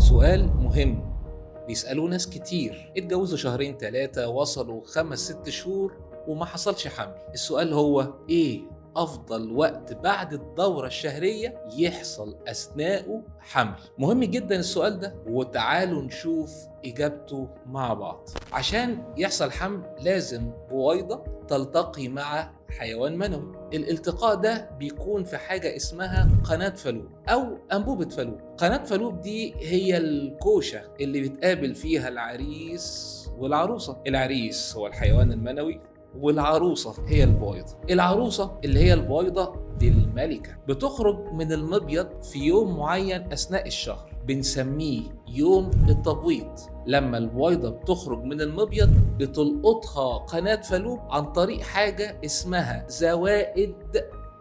سؤال مهم بيسألوه ناس كتير اتجوزوا شهرين ثلاثة، وصلوا 5 6 شهور وما حصلش حمل. السؤال هو ايه أفضل وقت بعد الدورة الشهرية يحصل أثناءه حمل؟ مهم جدا السؤال ده، وتعالوا نشوف إجابته مع بعض. عشان يحصل حمل لازم بويضة تلتقي مع حيوان منوي. الالتقاء ده بيكون في حاجة اسمها قناة فالوب أو أنبوبة فالوب. قناة فالوب دي هي الكوشة اللي بتقابل فيها العريس والعروسة. العريس هو الحيوان المنوي والعروسة هي البويضة. العروسة اللي هي البويضة دي الملكة، بتخرج من المبيض في يوم معين أثناء الشهر بنسميه يوم التبويض. لما البويضة بتخرج من المبيض بتلقطها قناة فالوب عن طريق حاجة اسمها زوائد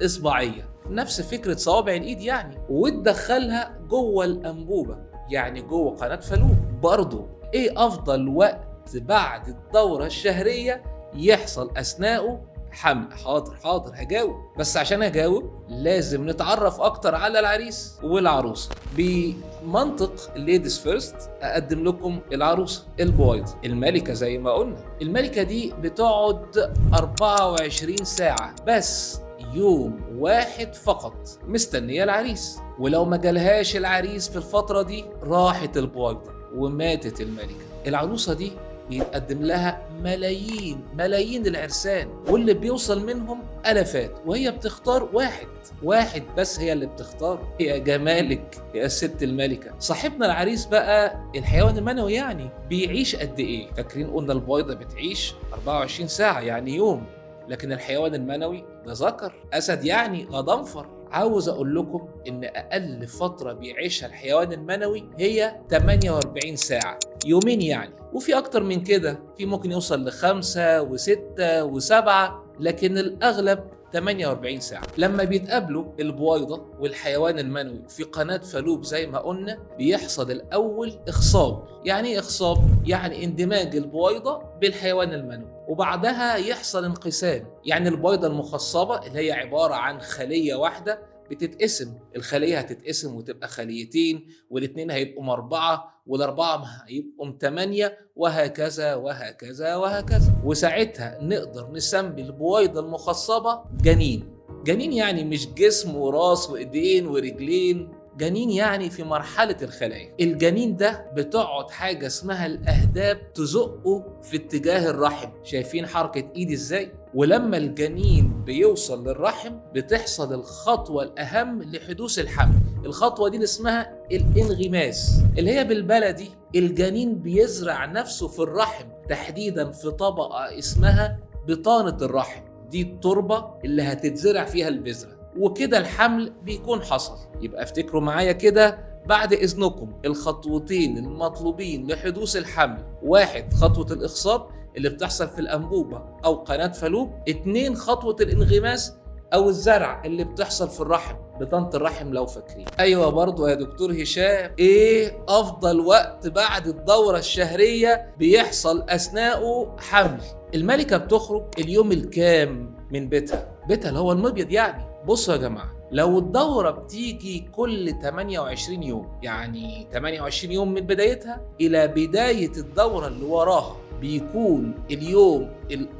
إصبعية، نفس فكرة صوابع الإيد يعني، وتدخلها جوه الأنبوبة يعني جوه قناة فالوب. برضو إيه أفضل وقت بعد الدورة الشهرية يحصل أثناءه حمل؟ حاضر حاضر هجاوب، بس عشان أجاوب لازم نتعرف أكتر على العريس والعروسة. بمنطق ladies first أقدم لكم العروسة البويضة الملكة. زي ما قلنا الملكة دي بتقعد 24 ساعة بس، يوم واحد فقط مستنية العريس، ولو ما جالهاش العريس في الفترة دي راحت البويضة وماتت الملكة. العروسة دي بيتقدم لها ملايين ملايين العرسان، واللي بيوصل منهم ألفات، وهي بتختار واحد بس هي اللي بتختاره. يا جمالك يا ست الملكة. صاحبنا العريس بقى الحيوان المنوي يعني بيعيش قد إيه؟ فاكرين قلنا البويضة بتعيش 24 ساعة يعني يوم، لكن الحيوان المنوي ده ذكر أسد يعني غضنفر. عاوز أقول لكم إن أقل فترة بيعيشها الحيوان المنوي هي 48 ساعة، يومين يعني، وفي أكتر من كده، في ممكن يوصل ل5 و6 و7، لكن الأغلب 48 ساعة. لما بيتقابلوا البويضة والحيوان المنوي في قناة فالوب زي ما قلنا بيحصل الأول إخصاب. يعني إيه إخصاب؟ يعني اندماج البويضة بالحيوان المنوي، وبعدها يحصل انقسام. يعني البويضة المخصبة اللي هي عبارة عن خلية واحدة بتتقسم، الخلية هتتقسم وتبقى خليتين، والاثنين هيبقوا 4، وال4 هيبقوا 8، وهكذا وهكذا وهكذا. وساعتها نقدر نسمي البويضة المخصبة جنين. جنين يعني مش جسم وراس وايدين ورجلين، جنين يعني في مرحلة الخلايا. الجنين ده بتقعد حاجة اسمها الأهداب تزقه في اتجاه الرحم. شايفين حركة ايدي ازاي؟ ولما الجنين بيوصل للرحم بتحصل الخطوة الأهم لحدوث الحمل. الخطوة دي اللي اسمها الانغماس، اللي هي بالبلدي الجنين بيزرع نفسه في الرحم، تحديدا في طبقة اسمها بطانة الرحم، دي التربة اللي هتتزرع فيها البذرة، وكده الحمل بيكون حصل. يبقى افتكروا معايا كده بعد إذنكم الخطوتين المطلوبين لحدوث الحمل: 1 خطوة الإخصاب اللي بتحصل في الأنبوبة أو قناة فالوب، 2 خطوة الانغماس أو الزرع اللي بتحصل في الرحم، بطانة الرحم لو فاكرين. أيوة برضو يا دكتور هشام، إيه أفضل وقت بعد الدورة الشهرية بيحصل أثناءه حمل؟ الملكة بتخرج اليوم الكام من بيتها؟ بيتها اللي هو المبيض يعني. بصوا يا جماعة، لو الدورة بتيجي كل 28 يوم، يعني 28 يوم من بدايتها إلى بداية الدورة اللي وراها، بيكون اليوم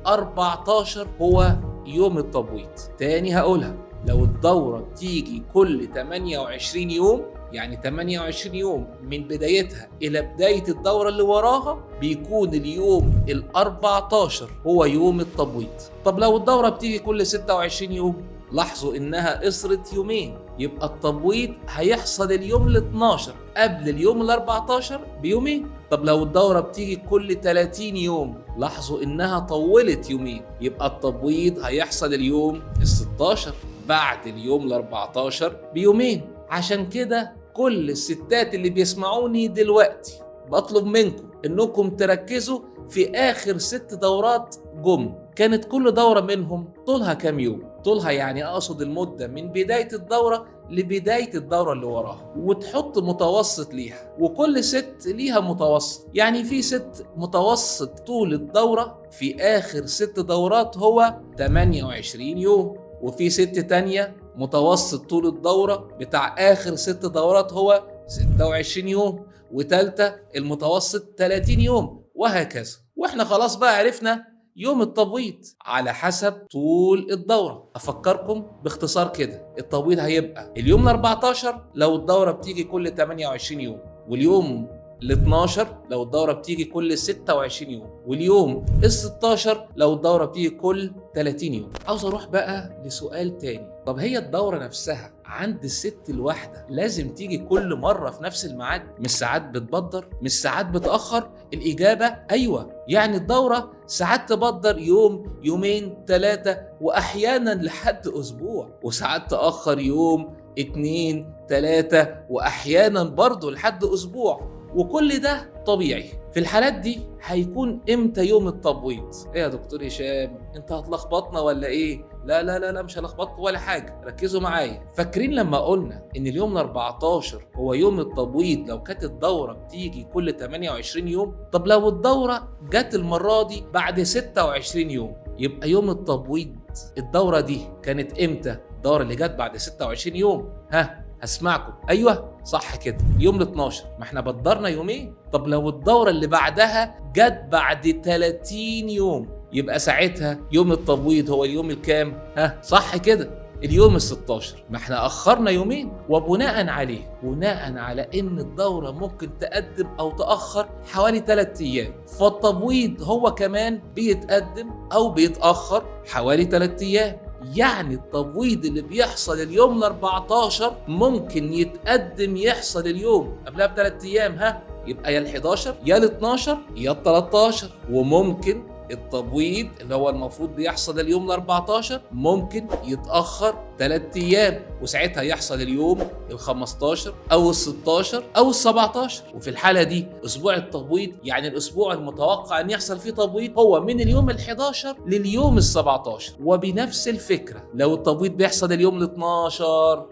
14 هو يوم التبويض. تاني هقولها، لو الدورة بتيجي كل 28 يوم، يعني 28 يوم من بدايتها إلى بداية الدورة اللي وراها، بيكون اليوم 14 هو يوم التبويض. طب لو الدورة بتيجي كل 26 يوم، لاحظوا إنها قصرت يومين، يبقى التبويض هيحصل اليوم 12 قبل اليوم 14 بيومين. طب لو الدورة بتيجي كل 30 يوم، لاحظوا إنها طولت يومين، يبقى التبويض هيحصل اليوم 16 بعد اليوم 14 بيومين. عشان كده كل الستات اللي بيسمعوني دلوقتي بطلب منكم إنكم تركزوا في آخر 6 دورات جم، كانت كل دورة منهم طولها كام يوم؟ طولها يعني أقصد المدة من بداية الدورة لبداية الدورة اللي وراها، وتحط متوسط ليها، وكل ست ليها متوسط. يعني في ست متوسط طول الدورة في آخر 6 دورات هو 28 يوم، وفي ست تانية متوسط طول الدورة بتاع آخر 6 دورات هو 26 يوم، وتالتة المتوسط 30 يوم، وهكذا. واحنا خلاص بقى عرفنا يوم التبويض على حسب طول الدورة. أفكركم باختصار كده، التبويض هيبقى اليوم 14 لو الدورة بتيجي كل 28 يوم، واليوم ال12 لو الدورة بتيجي كل 26 يوم، واليوم ال16 لو الدورة بتيجي كل 30 يوم. عاوز أروح بقى لسؤال تاني، طب هي الدورة نفسها عند الست الواحدة لازم تيجي كل مرة في نفس الميعاد؟ مش ساعات بتبدر؟ مش ساعات بتأخر؟ الإجابة أيوة، يعني الدورة ساعات تبدر يوم، يومين، 3، وأحيانا لحد أسبوع، وساعات تأخر يوم، 2، 3، وأحيانا برضو لحد أسبوع، وكل ده طبيعي. في الحالات دي هيكون امتى يوم التبويض؟ ايه يا دكتور هشام، انت هتلخبطنا ولا ايه؟ لا لا لا لا، مش هلخبطكم ولا حاجة، ركزوا معايا. فاكرين لما قلنا ان اليوم 14 هو يوم التبويض لو كانت الدورة بتيجي كل 28 يوم؟ طب لو الدورة جت المرة دي بعد 26 يوم، يبقى يوم التبويض الدورة دي كانت امتى؟ الدورة اللي جت بعد 26 يوم، ها هسمعكم. ايوه صح كده، يوم ال12، ما احنا بدرنا يومين. طب لو الدورة اللي بعدها جت بعد 30 يوم، يبقى ساعتها يوم التبويض هو اليوم الكام؟ ها صح كده، اليوم ال16، ما احنا اخرنا يومين. وبناء عليه، بناء على ان الدورة ممكن تقدم او تأخر حوالي 3 ايام، فالتبويض هو كمان بيتقدم او بيتأخر حوالي 3 ايام. يعني التبويض اللي بيحصل اليوم 14 ممكن يتقدم يحصل اليوم قبلها ب3 ايام، ها يبقى يا ال11 يا ال12 يا ال13. وممكن التبويض اللي هو المفروض بيحصل اليوم 14 ممكن يتأخر 3 ايام، وساعتها يحصل اليوم ال15 او ال16 او ال17. وفي الحالة دي اسبوع التبويض، يعني الاسبوع المتوقع ان يحصل فيه تبويض، هو من اليوم ال11 لليوم ال17. وبنفس الفكرة لو التبويض بيحصل اليوم ال12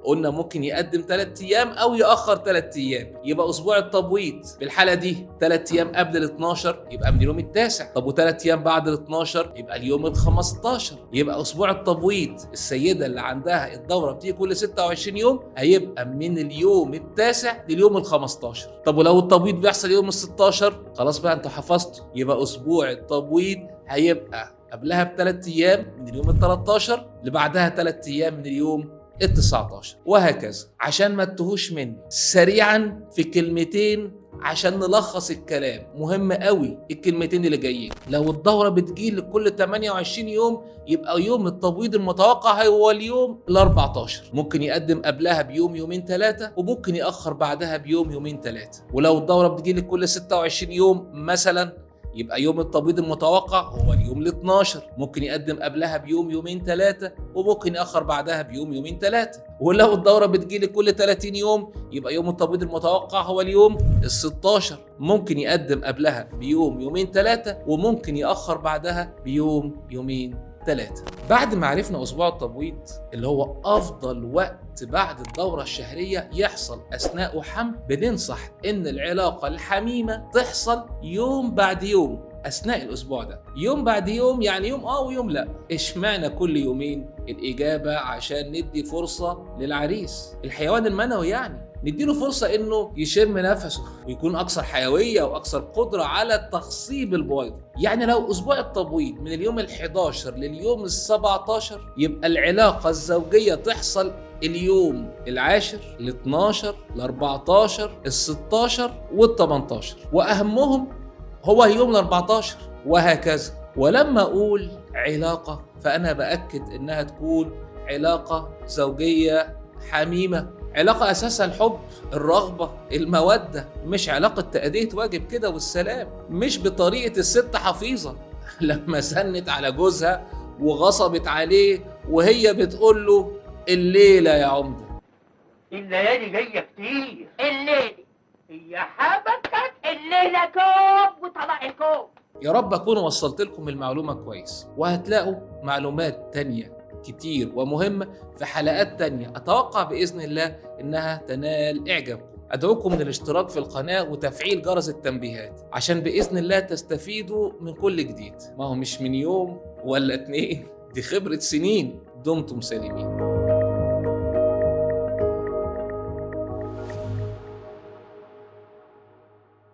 قلنا ممكن يقدم 3 ايام او يأخر 3 ايام، يبقى اسبوع التبويض في الحالة دي 3 ايام قبل ال12 يبقى من اليوم التاسع، طب و3 ايام بعد ال12 يبقى اليوم ال15. يبقى اسبوع التبويض السيدة اللي عندها الدورة بتيجي كل 26 يوم هيبقى من اليوم التاسع لليوم ال15. طب ولو التبويض بيحصل يوم ال16، خلاص بقى انتوا حفظتوا، يبقى اسبوع التبويض هيبقى قبلها ب3 ايام من اليوم ال13 لبعدها 3 ايام من اليوم ال19، وهكذا. عشان ما تتوهوش مني، سريعا في كلمتين عشان نلخص الكلام، مهم قوي الكلمتين اللي جايين. لو الدورة بتجي كل 28 يوم يبقى يوم التبويض المتوقع هو اليوم ال14، ممكن يقدم قبلها بيوم يومين 3، وممكن يأخر بعدها بيوم يومين 3. ولو الدورة بتجي كل 26 يوم مثلا يبقى يوم التبويض المتوقع هو اليوم ال12، ممكن يقدم قبلها بيوم يومين 3، وممكن يأخر بعدها بيوم يومين 3. ولو الدورة بتجيلي كل 30 يوم يبقى يوم التبويض المتوقع هو اليوم ال16، ممكن يقدم قبلها بيوم يومين 3، وممكن يأخر بعدها بيوم يومين 3. بعد ما عرفنا أسبوع التبويض اللي هو أفضل وقت بعد الدورة الشهرية يحصل أثناء حمل، بننصح إن العلاقة الحميمة تحصل يوم بعد يوم أثناء الأسبوع ده. يوم بعد يوم يعني يوم ويوم لأ. إشمعنى كل يومين؟ الإجابة عشان ندي فرصة للعريس الحيوان المنوي، يعني نديله فرصة إنه يشم نفسه ويكون أكثر حيوية وأكثر قدرة على تخصيب البويضة. يعني لو أسبوع التبويض من اليوم ال11 لليوم ال17 يبقى العلاقة الزوجية تحصل اليوم 10، ال12، ال14، ال16 وال18، وأهمهم هو يوم ال14، وهكذا. ولما أقول علاقة فأنا بأكد إنها تكون علاقة زوجية حميمة، علاقة أساسها الحب، الرغبة، المودة، مش علاقة تأدية واجب كده والسلام، مش بطريقة الست حفيظة لما زنت على جوزها وغصبت عليه وهي بتقول له الليلة يا عمدة. الليالي جاية كتير، الليلة هي حبكت الليلة كوب وطلع كوب. يا رب أكون وصلت لكم المعلومة كويس، وهتلاقوا معلومات تانية كتير ومهمة في حلقات تانية أتوقع بإذن الله إنها تنال إعجابكم. أدعوكم للاشتراك في القناة وتفعيل جرس التنبيهات عشان بإذن الله تستفيدوا من كل جديد. ما هو مش من يوم ولا 2، دي خبرة سنين. دمتم سالمين.